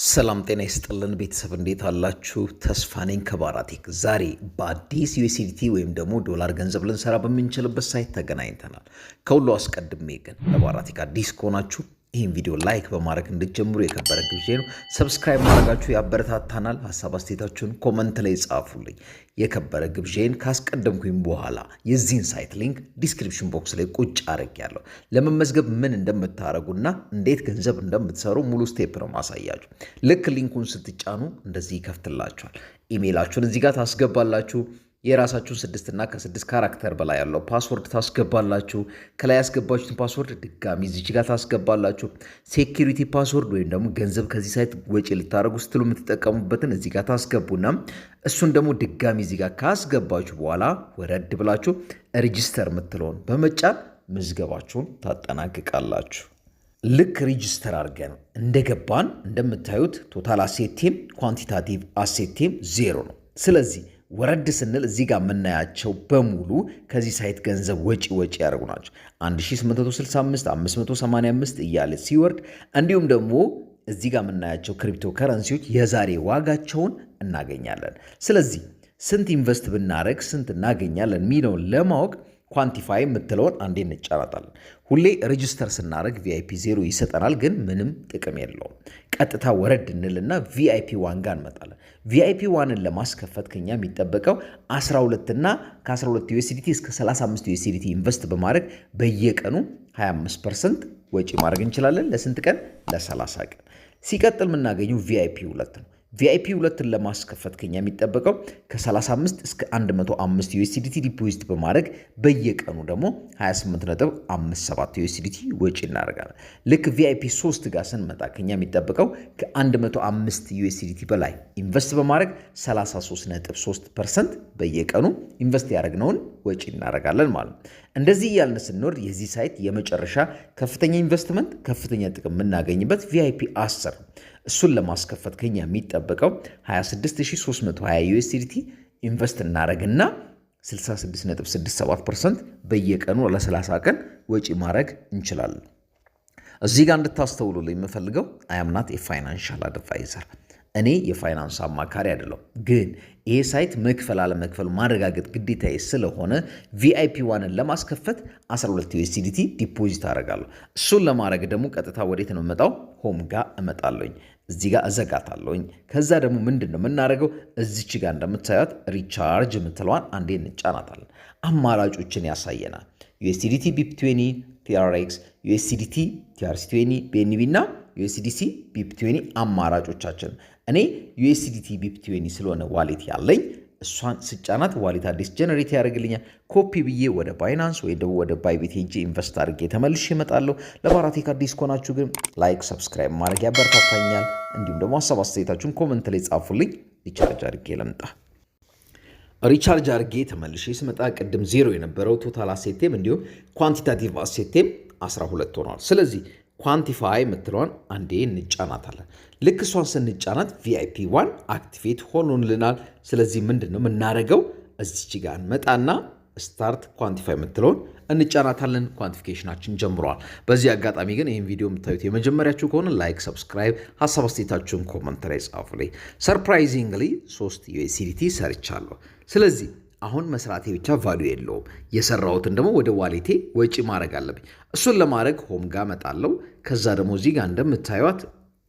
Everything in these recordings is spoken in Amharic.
ሰላም ጤና ይስጥልን ቤተሰብ፣ እንዴት አላችሁ? ተስፋ ነኝ ከባራቴክ። ዛሬ በአዲስ USDT ወይም ደግሞ ዶላር ገንዘብ ልንሰራ በምንችልበት site ተገናኝተናል። ከሁሉ አስቀድሜ ግን ለባራቴክ አዲስ ከሆናችሁ ይህን ቪዲዮ like በማድረግ እንድትጀምሩ የከበረ ግብዣ ነው። Subscribe ማድረጋችሁ ያበረታታናል። ሀሳብ አስተያየታችሁን comment ላይ ጻፉልኝ። የከበረ ግብዣን ካስቀደምኩኝ በኋላ የዚህን site link description box ላይ ቁጭ አድርጌያለሁ። ለመመዝገብ ምን እንደምታደርጉና እንዴት ገንዘብ እንደምትሰሩ ሙሉ step ነው ማሳያችሁ። ልክ link ኡን ስትጫኑ እንደዚህ ይከፍትላችኋል። ኢሜይላችሁን እዚህ ጋር ታስገባላችሁ። የራሳችሁን ስድስትና ከስድስት character በላይ ያለው password ታስገባላችሁ። ከላይ ያስገባችሁትን password ድጋሚ እዚች ጋር ታስገባላችሁ። Security password ወይም ደግሞ ገንዘብ ከዚህ site ወጪ ልታደርጉ ስትሉ የምትጠቀሙበትን እዚህ ጋር ታስገቡና እሱን ደግሞ ድጋሚ እዚህ ጋር ካስገባችሁ በኋላ ወረድ ብላችሁ register የምትለውን በመጫን ምዝገባችሁን ታጠናቅቃላችሁ። ልክ register አድርገን እንደገባን እንደምታዩት total asset ኤም quantitative asset ኤም ዜሮ ነው። ስለዚህ ወረድ ስንል እዚህ ጋር የምናያቸው በሙሉ ከዚህ site ገንዘብ ወጪ ወጪ ያደርጉ ናቸው። 1865፣ 585 እያለ ሲወርድ እንዲሁም ደግሞ እዚህ ጋር የምናያቸው ክሪፕቶ ከረንሲዎች የዛሬ ዋጋቸውን እናገኛለን። ስለዚህ ስንት invest ብናደረግ ስንት እናገኛለን የሚለውን ለማወቅ quantify የምትለውን አንዴ እንጫናታለን። ሁሌ register ስናደረግ VIP 0 ይሰጠናል፣ ግን ምንም ጥቅም የለውም። ቀጥታ ወረድ እንልና VIP 1 ጋር እንመጣለን። VIP 1ን ለማስከፈት ከኛ የሚጠበቀው 12 እና ከ12 USDT እስከ 35 USDT invest በማድረግ በየቀኑ 25% ወጪ ማድረግ እንችላለን። ለስንት ቀን? ለ30 ቀን። ሲቀጥል የምናገኘው VIP 2 ነው። VIP 2ን ለማስከፈት ከኛ የሚጠበቀው ከ35 እስከ 105 USDT deposit በማድረግ በየቀኑ ደግሞ 28.57 USDT ወጪ እናደርጋለን። ልክ VIP 3 ጋር ስንመጣ ከኛ የሚጠበቀው ከ105 USDT በላይ invest በማድረግ 33.3% በየቀኑ invest ያደረግነውን ወጪ እናደርጋለን ማለት ነው። እንደዚህ እያልን ስንወርድ የዚህ site የመጨረሻ ከፍተኛ ኢንቨስትመንት ከፍተኛ ጥቅም የምናገኝበት VIP 10፣ እሱን ለማስከፈት ከኛ የሚጠበቀው 26320 USDT invest እናደረግና 66.67% በየቀኑ ለ30 ቀን ወጪ ማድረግ እንችላለን። እዚህ ጋር እንድታስተውሉልኝ የምፈልገው I am not a financial advisor፣ እኔ የፋይናንስ አማካሪ አይደለሁም። ግን ይሄ site መክፈል አለመክፈሉ ማረጋገጥ ግዴታዬ ስለሆነ VIP 1ን ለማስከፈት 12 USDT deposit አደርጋለሁ። እሱን ለማድረግ ደግሞ ቀጥታ ወዴት ነው የምመጣው? Home ጋር እመጣለሁኝ። እዚህ ጋር እዘጋታለሁኝ። ከዛ ደግሞ ምንድን ነው የምናደርገው? እዚች ጋር እንደምታዩት recharge የምትለዋን አንዴ እንጫናታለን። አማራጮችን ያሳየናል። USDT BEP20 TRX፣ USDT TRC20 BNB እና USDC BEP20 አማራጮቻችን። እኔ USDT BEP20 ስለሆነ wallet ያለኝ እሷን ስጫናት wallet address generate ያደርግልኛል። ኮፒ ብዬ ወደ Binance ወይ ደግሞ ወደ Bybit ሄጄ invest አድርጌ ተመልሼ እመጣለሁ። ለባራቴክ አዲስ ከሆናችሁ ግን like፣ subscribe ማድረግ ያበረታታኛል። እንዲሁም ደግሞ ሀሳብ አስተያየታችሁን comment ላይ ጻፉልኝ። Recharge አድርጌ ልምጣ። Recharge አድርጌ ተመልሼ ስመጣ ቅድም ዜሮ የነበረው total asset ኤም እንዲሁም quantitative asset ኤም 12 ሆኗል። ስለዚህ quantify የምትለዋን አንዴ እንጫናታለን። ልክ እሷን ስንጫናት VIP 1 activate ሆኖልናል። ስለዚህ ምንድን ነው የምናደርገው? እዚች ጋር እንመጣና start quantify የምትለውን እንጫናታለን። Quantification ኣችን ጀምሯል። በዚህ አጋጣሚ ግን ይህን ቪዲዮ የምታዩት የመጀመሪያችሁ ከሆነ like፣ subscribe፣ ሀሳብ አስተያየታችሁን comment ላይ ጻፉልኝ። Surprisingly 3 USDT ሰርቻለሁ። ስለዚህ አሁን መስራቴ ብቻ value የለውም። የሰራሁትን ደግሞ ወደ wallet ኤ ወጪ ማድረግ አለብኝ። እሱን ለማድረግ home ጋር እመጣለሁ። ከዛ ደግሞ እዚህ ጋር እንደምታዩት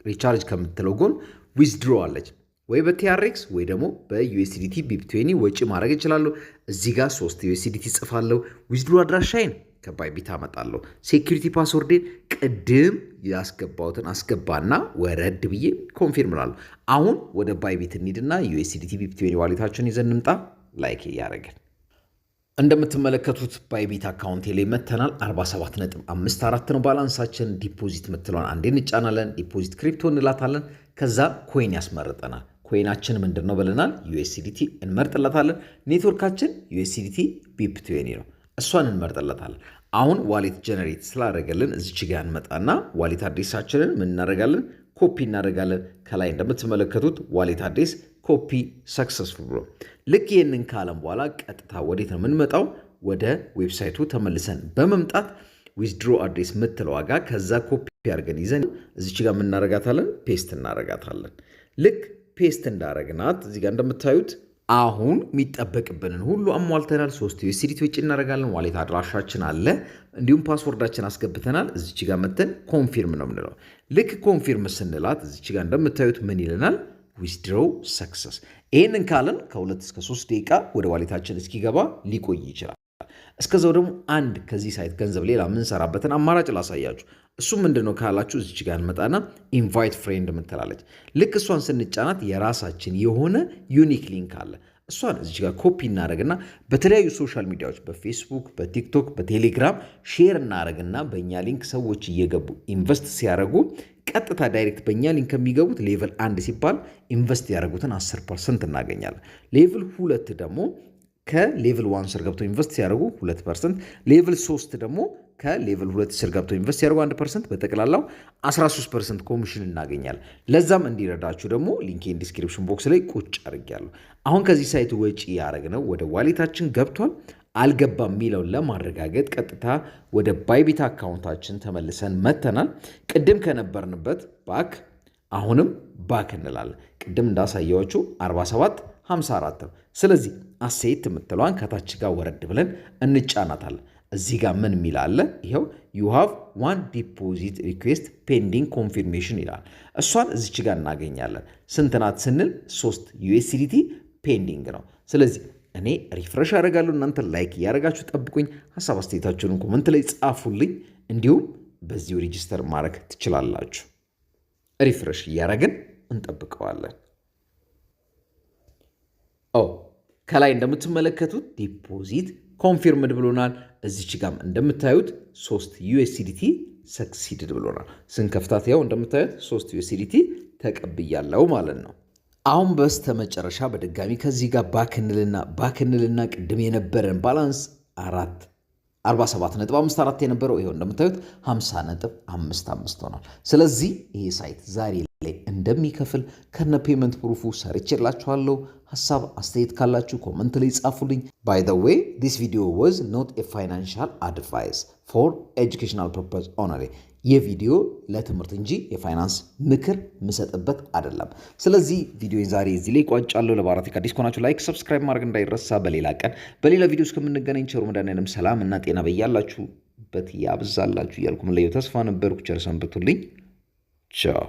recharge ከምትለው ጎን withdraw አለች። ወይ በ TRX ወይ ደግሞ በ USDT BEP20 ወጪ ማድረግ እችላለሁ። እዚህ ጋር 3 USDT ጽፋለሁ። Withdraw አድራሻዬን ከ Bybit አመጣለሁ። Security password ኤን ቅድም ያስገባሁትን አስገባና ወረድ ብዬ confirm እላለሁ። አሁን ወደ Bybit እንሂድና USDT BEP20 wallet ኣችን ይዘን እንምጣ። Like እያደረግን እንደምትመለከቱት Bybit account ኤ ላይ መተናል። 47.54 ነው balance ኣችን። Deposit ምትለዋን አንዴ እንጫናለን። Deposit crypto እንላታለን። ከዛ coin ያስመርጠናል። Coin ኣችን ምንድን ነው ብለናል? USDT እንመርጥለታለን። Network ኣችን USDT BEP20 ነው። እሷን እንመርጥለታለን። አሁን wallet generate ስላደረገልን እዚች ጋ እንመጣና wallet address ኣችንን ምን እናደርጋለን? ኮፒ እናደርጋለን። ከላይ እንደምትመለከቱት wallet address copy successful ብሎ ልክ ይህንን ካለም በኋላ ቀጥታ ወዴት ነው የምንመጣው? ወደ website ኡ ተመልሰን በመምጣት Withdraw address ምትለዋ ጋ ከዛ ኮፒ አድርገን ይዘን እዚች ጋር የምናረጋታለን፣ paste እናረጋታለን። ልክ paste እንዳረግናት እዚህ ጋር እንደምታዩት አሁን የሚጠበቅብንን ሁሉ አሟልተናል። 3 USDT ወጪ እናደርጋለን። Wallet አድራሻችን አለ፣ እንዲሁም password ኣችን አስገብተናል። እዚች ጋር መተን confirm ነው የምንለው። ልክ confirm ስንላት እዚች ጋር እንደምታዩት ምን ይለናል? Withdraw success። ይህንን ካለን ከ2 እስከ 3 ደቂቃ ወደ wallet ኣችን እስኪገባ ሊቆይ ይችላል። እስከዛው ደግሞ አንድ ከዚህ site ገንዘብ ሌላ የምንሰራበትን አማራጭ ላሳያችሁ። እሱም ምንድን ነው ካላችሁ እዚች ጋር እንመጣና invite friend የምትላለች፣ ልክ እሷን ስንጫናት የራሳችን የሆነ unique link አለ። እሷን እዚች ጋር ኮፒ እናደረግና በተለያዩ social media ዎች በፌስቡክ፣ በቲክቶክ፣ በቴሌግራም share እናደረግና በእኛ link ሰዎች እየገቡ invest ሲያደርጉ ቀጥታ direct በእኛ link ከሚገቡት level 1 ሲባል invest ያደረጉትን 10% እናገኛለን። Level 2 ደግሞ ከ level 1 ስር ገብተው invest ሲያደርጉ 2%፣ level 3 ደግሞ ከ level 2 ስር ገብተው invest ሲያደርጉ 1%፣ በጠቅላላው 13% ኮሚሽን እናገኛለን። ለዛም እንዲረዳችሁ ደግሞ link ኤን description box ላይ ቁጭ አድርጌያለሁ። አሁን ከዚህ site ወጪ ያደረግነው ወደ wallet ኣችን ገብቷል አልገባም የሚለውን ለማረጋገጥ ቀጥታ ወደ Bybit account ኣችን ተመልሰን መተናል። ቅድም ከነበርንበት back፣ አሁንም back እንላለን። ቅድም እንዳሳየኋችሁ 47 54 ነው። ስለዚህ asset የምትለዋን ከታች ጋር ወረድ ብለን እንጫናታለን። እዚህ ጋር ምን የሚል አለ? ይኸው "You have one deposit request pending confirmation" ይላል። እሷን እዚች ጋር እናገኛለን። ስንት ናት ስንል 3 USDT pending ነው። ስለዚህ እኔ refresh አደርጋለሁ። እናንተ like እያደረጋችሁ ጠብቁኝ። ሀሳብ አስተያየታችሁን comment ላይ ጻፉልኝ። እንዲሁም በዚሁ register ማድረግ ትችላላችሁ። Refresh እያደረግን እንጠብቀዋለን። ኦ፣ ከላይ እንደምትመለከቱት deposit confirmed ብሎናል። እዚች ጋም እንደምታዩት 3 USDT succeeded ብሎናል። ስንከፍታት ያው እንደምታዩት 3 USDT ተቀብያለው ማለት ነው። አሁን በስተመጨረሻ በድጋሚ ከዚህ ጋር back እንልና ቅድም የነበረን balance 47.54 የነበረው ይኸው እንደምታዩት 50.55 ሆኗል። ስለዚህ ይሄ site ዛሬ ላይ እንደሚከፍል ከነ payment proof ኡ ሰርቼላችኋለሁ። ሀሳብ አስተያየት ካላችሁ comment ላይ ጻፉልኝ። By the way, this video was not a financial advice, for educational purpose only። ይህ ቪዲዮ ለትምህርት እንጂ የፋይናንስ ምክር የምሰጥበት አይደለም። ስለዚህ ቪዲዮ ዛሬ እዚህ ላይ ቋጫለሁ። ለባራቴክ አዲስ ከሆናችሁ like፣ subscribe ማድረግ እንዳይረሳ። በሌላ ቀን በሌላ ቪዲዮ እስከምንገናኝ ቸሩ መድኃኒዓለም ሰላም እና ጤና በያላችሁበት ያብዛላችሁ እያልኩ የምለየው ተስፋ ነበርኩ። ቸር ሰንብቱልኝ። ቻው።